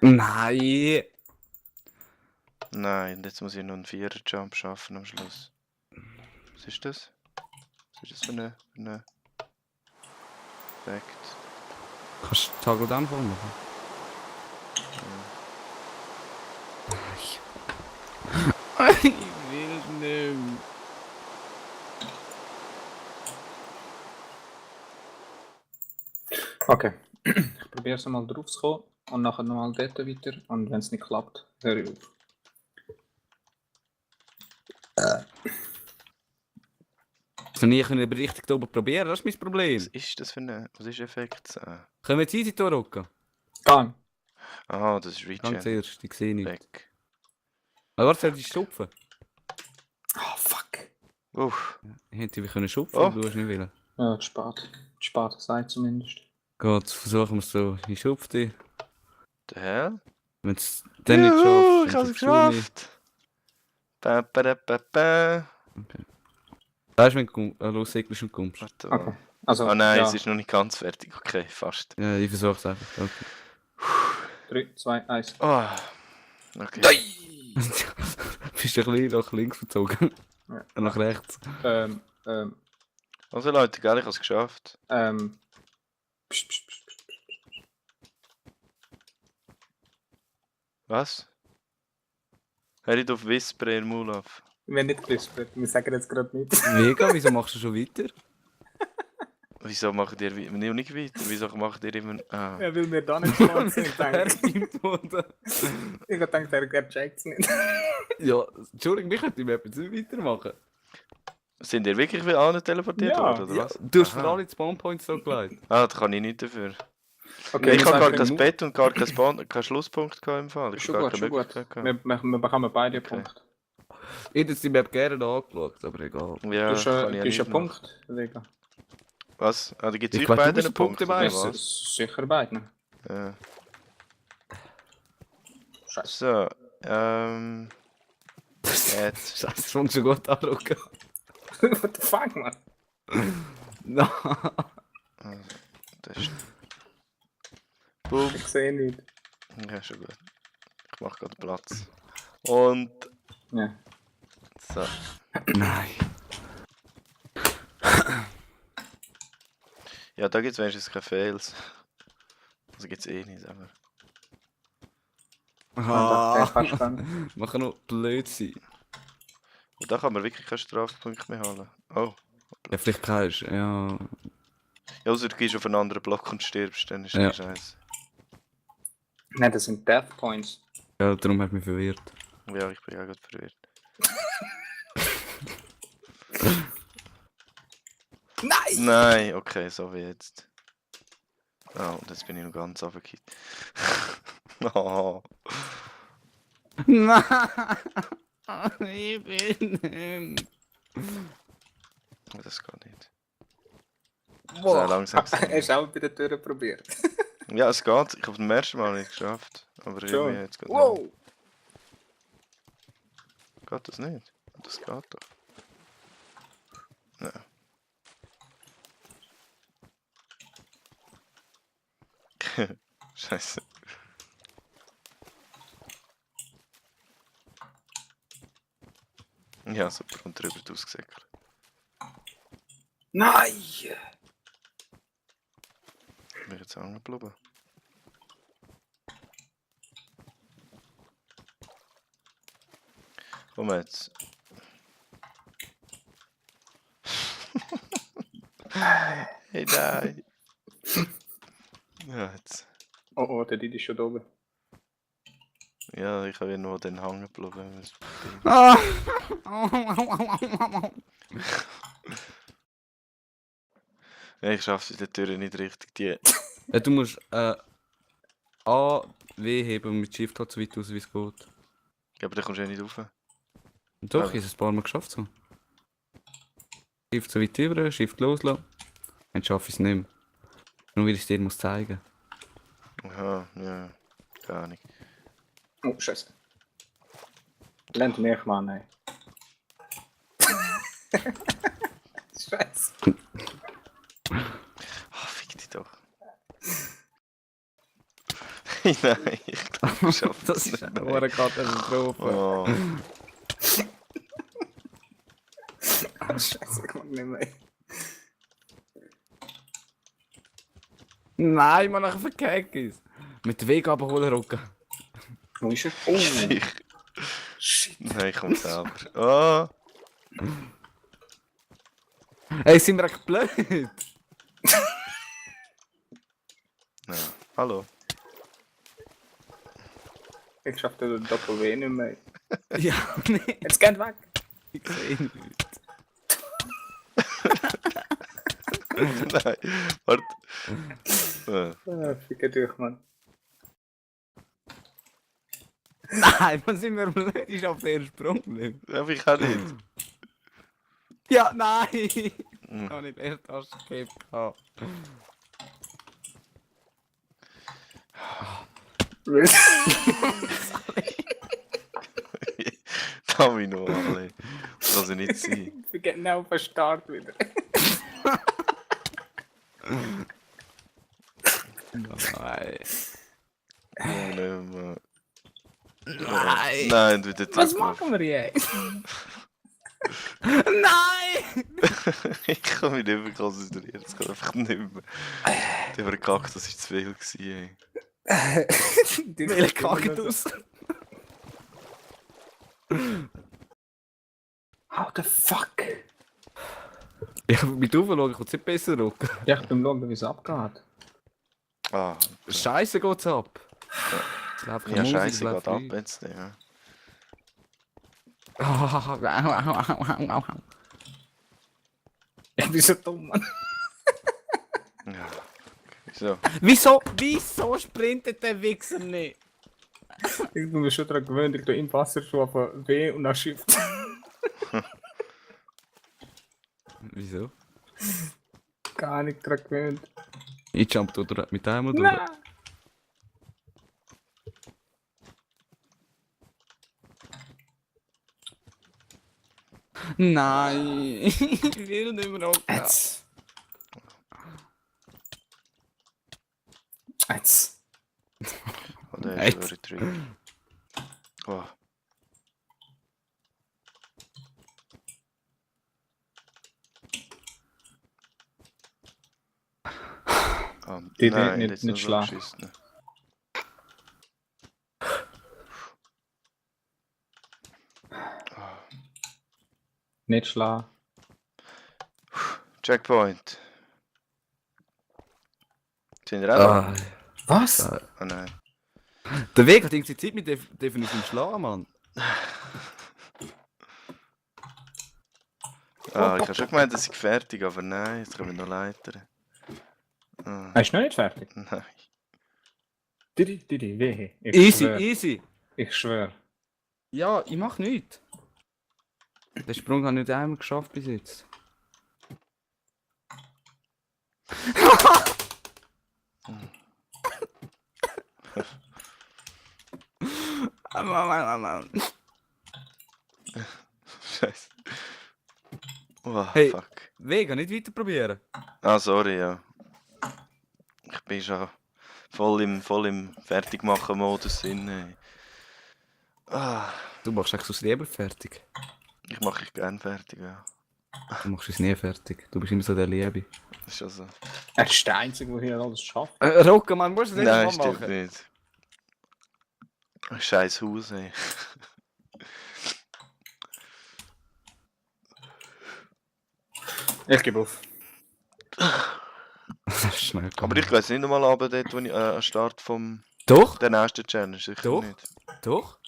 Nein! Nein, jetzt muss ich noch einen Vierer-Jump schaffen am Schluss. Was ist das? Was ist das für eine Effekt? Kannst du Toggle Down voll machen? Ich will nicht. Okay. Ich probiere es mal drauf zu kommen und nachher nochmal dort weiter. Und wenn es nicht klappt, höre ich auf. Also nie können wir richtig da oben probieren, das ist mein Problem. Was ist das für eine... Was ist Effekt? Können wir jetzt easy durchrocken? Gang. Ah, das ist Ganz Regen. erst, ich sehe nicht. Weg. Aber warte, soll ich schupfen? Ah, fuck. Uff. Hätte wir können schupfen, Oh. aber du hast nicht wollen. Ja, spät. Spät gesagt zumindest. Gut, versuchen wir es so. Ich schupfe dich. Der Hell? Wenn es dann nicht Juhu, schaffst, ich dann hab's schupfst du mich. geschafft! Ba, ba, da, ba, ba. Weißt du, wenn du lossegelst und kommst? Warte Okay. mal. Also, Ah nein, ja. es ist noch nicht ganz fertig. Okay, fast. Ja, ich versuche es einfach. Okay. 3, 2, 1. Oh. Okay. Bist du ein bisschen nach links verzogen? Ja. Nach rechts. Also Leute, gell, ich hab's geschafft. Psst, psst, psst. Was? Hör ich auf Whisper in Mulaf? Wir haben nicht gewispert, wir sagen jetzt gerade nicht. Mega, wieso machst du schon weiter? Wieso macht ihr nicht weiter? Wieso macht ihr immer... Ah. Ja, weil wir da nicht gespannt sind, denke ich. Ich habe gedacht, er checkt es nicht. Ja, Entschuldigung, wir könnten etwas weitermachen. Sind ihr wirklich wieder alle teleportiert Ja. worden, oder Ja, was? du hast für Aha. alle Spawnpoints so gelegt. Ah, da kann ich nicht dafür. Okay, Ich wir habe gar sagen- kein Bett und gar keinen Schlusspunkt gehabt im Fall. Ich Schon hab gut, gar schon keine gut. Möglichkeit Wir, gehabt. wir bekommen beide Okay. Punkte. Ich hätte die Map gerne angeschaut, aber egal. Ja, Das ist kann ein, ich ja das ist nicht ein machen. Punkt, Vega. Was? Ah, da gibt es Ich euch weiß, du beide bist einen ein Punkt Punkt, dabei. oder Das was? ist sicher beide. Ja. Scheiße. So, Scheiße, das fängt schon gut an, Ruka. What the fuck, man? No. das ist... Boom. Ich sehe nicht. Ja, schon gut. Ich mach gerade Platz. Und... Ja. So. Nein. Ja, da gibt es wenigstens keine Fails. Also gibt es eh nicht, aber... Der kannst du dann. Man kann noch blöd sein. Und da kann man wirklich keinen Strafpunkt mehr holen. Oh. Ja, vielleicht kannst du, ja. Ja, außer du gehst auf einen anderen Block und stirbst, dann ist Ja. das scheiße. Nein, das sind Death Points. Ja, darum hat mich verwirrt. Ja, ich bin ja gerade verwirrt. Nein! Nein, okay, so wie jetzt. Oh, und jetzt bin ich noch ganz runtergekippt. Oh. Nein! Ich bin nicht. Das geht nicht. Boah. Sehr langsam Hast du auch bei der Tür probiert? Ja, es geht. Ich habe es beim ersten Mal nicht geschafft. Aber Schon. irgendwie jetzt geht Wow! nicht. Geht das nicht? Das geht doch. Nein. Scheiße. Ja, super. Und drüber ausgesäckelt. Nein! Ich bin jetzt hängen geblieben. Komm jetzt. Hey, nein. Ja, jetzt. Oh oh, der Didi ist schon da oben. Ja, ich habe ja nur den Hang geblieben. Ah! Ja, ich schaffe die Tür nicht richtig. Die... Ja, du musst A, W heben und mit Shift halt so weit raus, wie es geht. Ja, aber da kommst du ja nicht rauf. Und doch, Ja. ich habe es ein paar Mal geschafft so. Shift so weit rüber, Shift loslassen. Dann schaffe ich es nicht mehr. Nur weil ich es dir muss zeigen. Aha, ja. Gar nicht. Oh, scheiße. Lernt mich mal, nein. Scheiße. Ah, fick dich doch. Nein, ich glaube, ich schaffe Das ist eine Katastrophe. Oh, Ah, Scheiße, ich mag nicht mehr. Nein, man, nachher verkackt es. Mit dem Weg abholen, Rucken. Wo ist er? Oh, ich. shit. Nein, ich komme selber. Oh, Ey, sind wir echt blöd? ja. Hallo. Ich schaff den Doppel-W nicht mehr. Ja, nee. Jetzt geht weg. Ich sehe nicht. Nein, warte. Ah, fick dich, Mann. Nein, man sind wir blöd. Ich auf den Sprung bleiben. Aber ich kann nicht. Ja, nein. Ich Hm. habe nicht erst das gehabt. Domino, alle. Das kann sie nicht sein. Wir gehen genau auf den Start wieder. Nein. Oh, nein, Nein. Nein, wieder Was zurück. machen wir jetzt? Nein! Ich kann mich nicht mehr konzentrieren, das kann einfach nicht mehr. Der verkackt, das war zu viel gewesen, ey. Welcher Kaktus? How the fuck? Ich habe mit aufschauen, kommt es nicht besser rucken. Ja, ich bin schauen, wie es abgeht. Ah, Scheiße geht's ab. Es läuft keine ja, Musik, scheiße, es geht läuft ab nichts. jetzt, ja. Ich bin so dumm, Mann. Ja. So. Wieso sprintet der Wichser nicht? Ich bin mir schon daran gewöhnt, ich tue im Wasser schon auf W und dann Shift. Wieso? Gar nicht daran gewöhnt. Ich jump da mit einmal durch. Nein! Nein, ich will nicht mehr rucken. Jetzt! Jetzt! Oh, der ist Echt? wirklich tricky. Oh. Die nein, nicht- jetzt nicht nur so schlagen. geschissen. Nicht schlagen. Checkpoint. Sind wir auch? Ah, Was? Oh nein. der Weg hat irgendwie Zeit mit definitiv schlagen, Mann. Ah, ich habe schon gemeint, dass ich fertig, aber nein, jetzt kommen wir noch Leitern. Ah, Er ist noch nicht fertig. nein. Didi, wehe. Ich Easy, schwör. easy. Ich schwör. Ja, ich mach nichts. Den Sprung habe ich nicht einmal geschafft bis jetzt. Scheiße. Oh, Hey. fuck. Vega, nicht weiter probieren. Ah, sorry, ja. Ich bin schon voll im Fertigmachen-Modus drin. Ey. Ah, Du machst eigentlich sonst lieber fertig. ich mache ich gern fertig, ja. Du machst es nie fertig. Du bist immer so der Liebe. Das ist schon so. Er ist der Einzige, der hier alles schafft. Rocken, man, musst du das Nein, nicht mal stimmt machen. nicht. Scheiß Haus, ey. Ich gebe auf. Schnell Aber ich weiß nicht einmal aber dort, wo ich am Start vom Doch, der nächsten Challenge, sicher Doch. nicht. doch.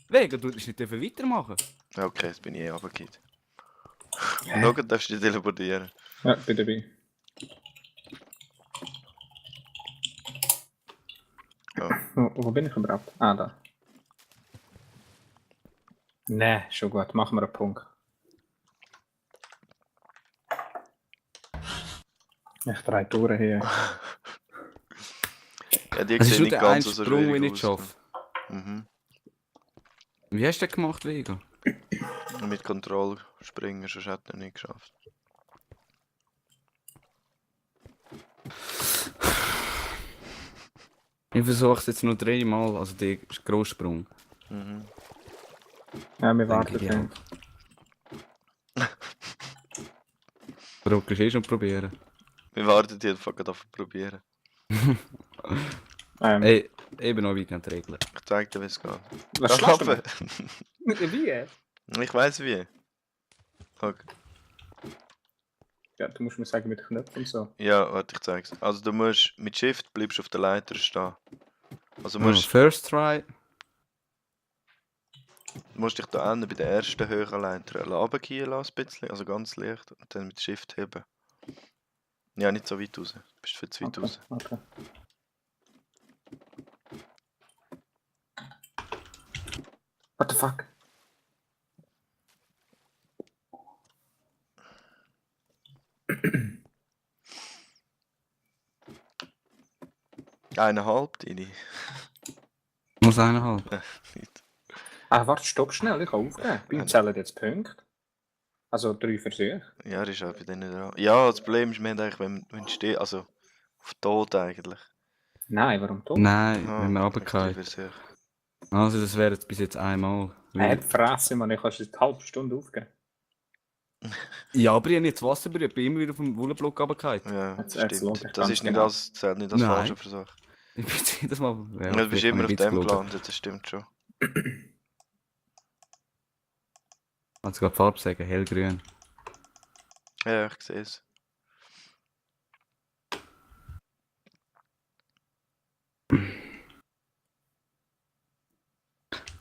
Vega, du darfst nicht weitermachen. Ja, okay, jetzt bin ich runtergefallen. Und schau, darfst du dich teleportieren. Ja, bin dabei. Wo bin ich überhaupt? Ah, da. Nee, schon gut. Machen wir einen Punkt. Ich drehe Touren hier. Ja, die Es ist sehen schon nicht der eine ganz so Sprung, den ich schwierig nicht aus. schaffe. Mhm. Wie hast du das gemacht, Vega? Und mit Kontrollspringen, sonst hätte er nicht geschafft. Ich versuche es jetzt noch 3 Mal, also der Grosssprung. Mhm. Ja, wir Denke warten ich dann. Brock ist eh schon probieren. Wir warten die einfach gerade auf probieren. Ey, eben noch Weekend-Regeln. Ich zeig dir, wie es geht. Was schlägst du Aber mir? Wie? ich weiß wie. Okay. Ja, du musst mir sagen mit Knöpfen und so. Ja, warte, ich zeig's. Also du musst mit Shift bleibst auf der Leiter stehen. Also du First try. musst dich da hinten bei der ersten höheren Leiter runtergehen lassen, ein bisschen, also ganz leicht. Und dann mit Shift heben. Ja, nicht so weit raus. Du bist viel zu weit Okay, raus. okay. What the fuck? Eineinhalb, deine. Muss 1,5. Nicht. Ah, warte, stopp schnell, ich kann aufgeben. Beim zählen jetzt Punkte. Also 3 Versuche. Ja, das ist auch bei denen dran. Ja, das Problem ist, wir haben eigentlich, wenn steht, also auf Tod eigentlich. Nein, warum tot? Nein, Aha, wenn wir ich runtergefallen. Versuche. Also das wäre jetzt bis jetzt einmal. Hey, die Fresse, Mann, ich kann schon eine halbe Stunde aufgeben. Ja, aber ich habe nicht das Wasser berührt, bin immer wieder vom Wollenblock runtergefallen. Ja, Jetzt das lohnt stimmt. sich Das ganz ist nicht genau. das, zählt nicht als Nein. falscher Versuch. Ich bin jedes Mal... Ja, du bist vielleicht immer habe auf ich dem gelogen. gelandet, das stimmt schon. Kannst du gerade die Farbe sagen? Hellgrün. Ja, ich sehe es.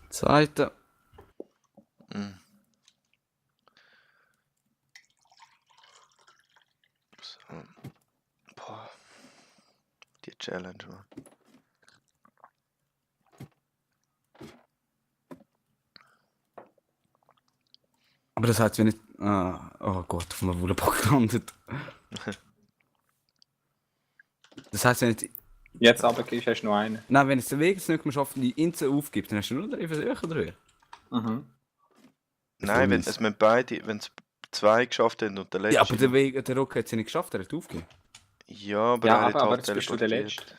Zweite. Mhm. So. Boah. Die Challenge, Mann. Aber das heißt, wenn ich... oh Gott, auf einem Wollenblock gelandet. Das heißt, wenn ich... Jetzt runtergehst, hast du noch einen. Nein, wenn ich den Weg jetzt nicht mehr schaffe und die Insel aufgibt, dann hast du nur 3 Versuche drüber. Mhm. Nein, wenn mies. es müssen beide, wenn es zwei geschafft haben und der letzte. Ja, aber noch- der Rock hat es ja nicht geschafft, er hat aufgegeben. Ja, aber Ja, er hat aber halt jetzt bist du der teleportiert.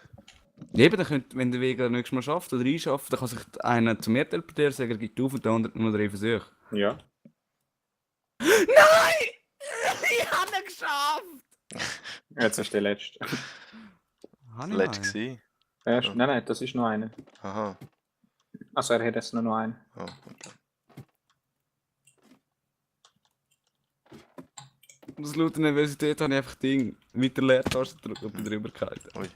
Letzte. Eben, dann könnt, wenn der Weg nächstes Mal schafft oder einschafft, dann kann sich einer zu mir teleportieren, sagen, er gibt auf und der andere nur 3 Versuche. Ja. Nein! Ich habe ihn geschafft! Jetzt ist der Letzte. Habe Das ich letzte einen? gewesen. Erst, Ja. nein, das ist noch einer. Aha. Also er hat jetzt nur noch einen. Oh, okay. Aus lauter Nervosität habe ich einfach Ding mit der Leertaste drüber gehalten. Ui.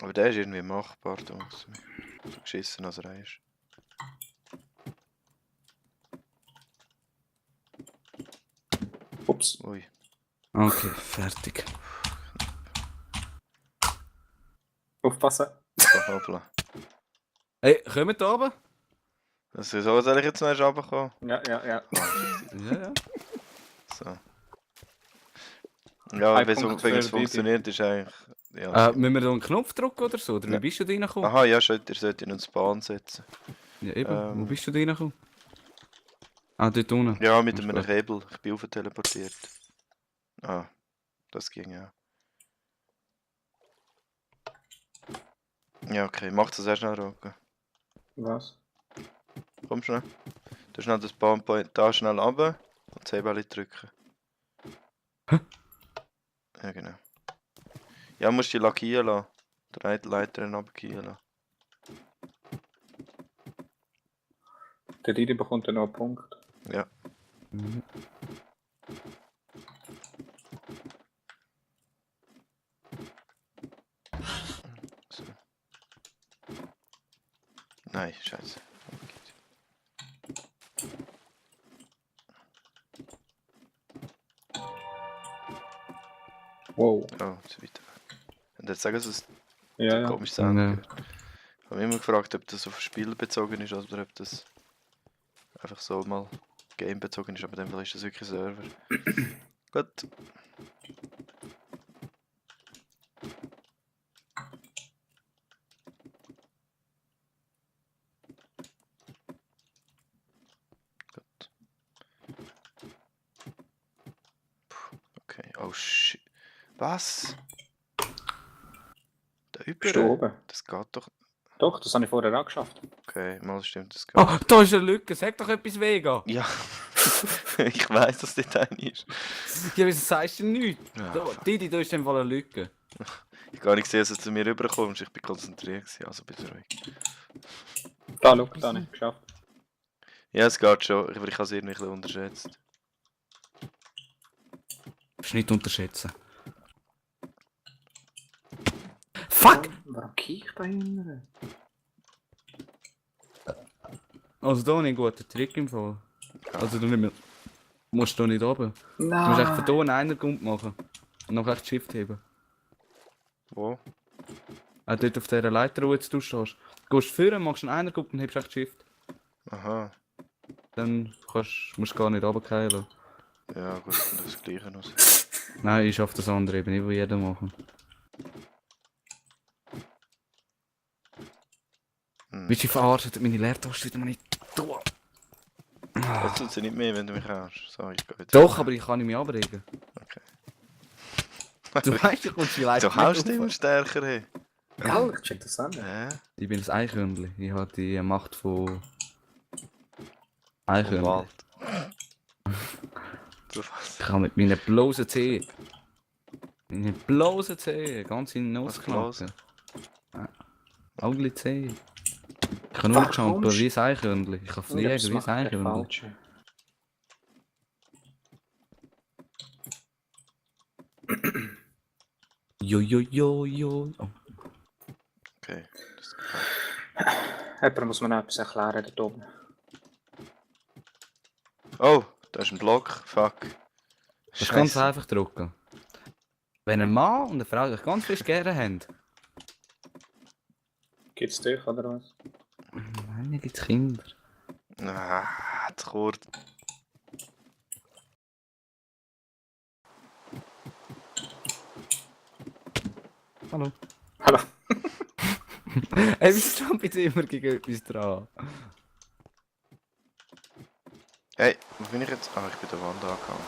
Aber der ist irgendwie machbar, da. So geschissen als er ist. Ups. Ui. Okay, fertig. Aufpassen. So, hoppla. Hey, kommt da oben? Also, so soll ich jetzt noch erst runterkommen? Ja, ja, ja. Ja, ja. So. Ja, Ein wenn Punkt es für funktioniert, ist eigentlich. Ja, Müssen wir da einen Knopf drücken oder so? Oder wie Nein. bist du da reingekommen? aha, ja, ihr sollt in uns Bahn setzen. Ja, eben. Wo Ähm. bist du da reingekommen? Ah, dort unten. Ja, mit Ist einem gut. Hebel. Ich bin auf teleportiert. Ah, das ging ja. Ja, okay, mach das erst schnell, Roke. Was? Komm schnell. Du schnell das Bahnpoint da schnell runter und das Hebel drücken. Hä? Ja, genau. Ja, musst die lackieren lassen. Die Leiter runtergehen lassen. Der Didi bekommt dann noch einen Punkt. Ja. Mhm. So. Nein, scheiße. Wow. Oh, zu weit. Und jetzt sagen sie, es Ja, ja. komisch Sound Ja. gehört. Ich habe mich immer gefragt, ob das auf Spiel bezogen ist oder ob das einfach so mal Game bezogen ist, aber in dem Fall ist das wirklich Server. Gut. Gut. Puh, okay, oh shit. Was? Da Bist du über? oben? Das geht doch. Doch, das habe ich vorher auch geschafft. Okay, mal stimmt, das geht. Oh, da ist eine Lücke. Sag doch etwas, Vega. Ja. Ich weiss, dass das eine ist. Ja, wieso sagst du nichts? Ja, Da, fuck. Didi, da ist in dem Fall eine Lücke. Ich habe gar nicht gesehen, dass du zu mir rüberkommst. Ich bin konzentriert gewesen, also bitte ruhig. Da, schau, da nicht geschafft. Ja, es geht schon, aber ich habe es irgendwie ein bisschen unterschätzt. Das ist nicht unterschätzen. Fuck! Warum kieh ich da immer? Also da habe ich einen guten Trick im Fall. Also du nicht mehr... musst du nicht oben. Du musst echt von Nein. hier einen Einergump machen. Und dann echt Shift heben. Wo? Auch dort auf dieser Leiter, wo jetzt du stehst. Gehst vorne, machst einen Einergump und hebst echt Shift. Aha. Dann musst du gar nicht runterfallen. Ja gut, dann das Gleiche aus. Nein, ich schaffe das andere eben nicht, was jeder machen. Willst du dich verarschen? Meine Leertaste wieder mal nicht tun. Das tut sie nicht mehr, wenn du mich hast. So, ich gehe jetzt. Doch, aber ich kann nicht mehr abregen. Okay. Du weißt, ich komme vielleicht Du haust immer stärker, hey. Ja, ich check das an. Ich bin das Eichhörnchen. Ich habe die Macht von... Vom Eichhörnchen. Wald. Du was? Ich kann mit meinen bloßen Zehen... Meine bloßen Zehen ganz in den Was Nuss knacken. Augen Zehen. Ich kann nur jumpen wie ein Eichhörnchen. Ich kann fliegen wie ein Eichhörnchen. Jo, jo, jo, jo. Oh. Okay. Das Jemand muss mir noch etwas erklären da oben. oh, da ist ein Block. Fuck. Das ist ganz Scheisse. einfach drücken. Wenn ein Mann und eine Frau sich ganz fest gerne haben, Geht's durch, oder was? nein, da gibt es Kinder. Ah, zu kurz. Hallo. Hallo. Ey, wieso jump jetzt immer gegen etwas dran? Hey, wo bin ich jetzt? Ah, ich bin der Wand angehangen.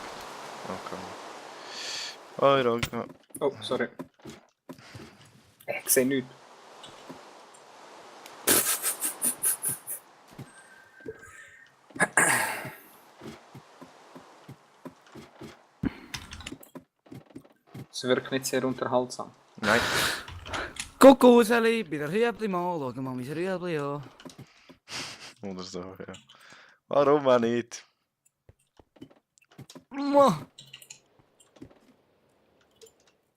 Oh, ja. Oh, sorry. Ich sehe nichts. Es wirkt nicht sehr unterhaltsam. Nein. Guck raus, bei der Rüebli mal, schau mal mein Rüebli an. Oder so, ja. Warum auch nicht? Mua.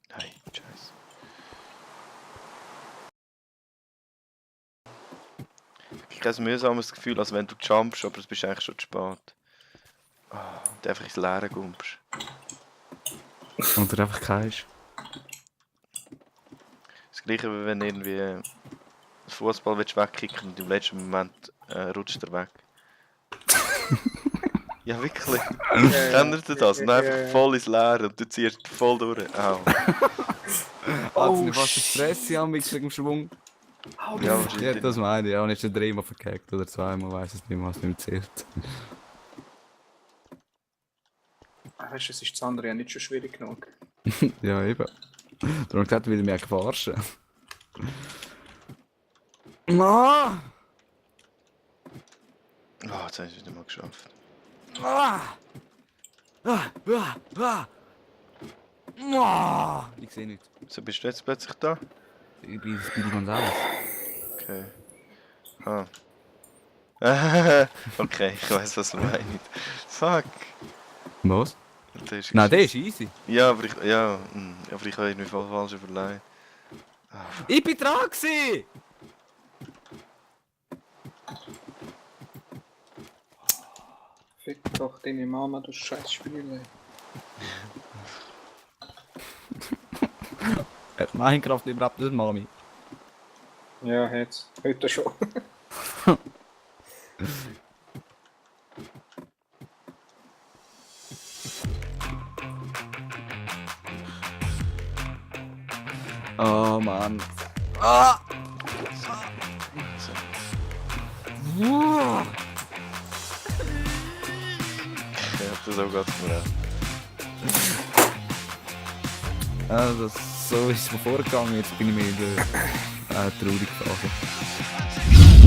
Nein, scheiße. Ich habe ein mühsames Gefühl, als wenn du jumpst, aber es bist eigentlich schon zu spät. Ah, und einfach ins Leere gumpst. Oder einfach keins. Das gleiche, wie wenn irgendwie den Fußball wegkicken und im letzten Moment rutscht er weg. Ja, wirklich. Kennt ihr das? Und einfach voll ins Leere und du ziehst voll durch. Au. Oh, ich fast die Fresse an wegen dem Schwung. Ja, Ja, wahrscheinlich. das meine ich. Ja, und ist schon dreimal verkackt oder zweimal, weiß es nicht, was nicht mehr zählt. Weißt du, es ist das andere ja nicht schon schwierig genug. Ja, eben. Darum gesagt, will ich mich verarschen. Ah! Oh, jetzt haben sie es nicht mal geschafft. Ah! Ah! Ah! Ah! Ah! Ich sehe nichts. So bist du jetzt plötzlich da? Ich bin Speedy Gonzales. Okay. Ah. Okay, ich weiß, was du meinst. Fuck. Was? Der ist Nein, der ist easy. Ja, aber ich. Ja, aber ich habe irgendwie voll falsch überlegt. Ich bin dran gewesen! Fick doch deine Mama, du scheiß Spiele. Hat Minecraft überhaupt nicht Mami? Ja, jetzt. Heute schon. Oh Mann. Ah! Ja, das auch geht mir auch. Also, so ist es mir vorgegangen, jetzt bin ich mir in der traurigen Phase.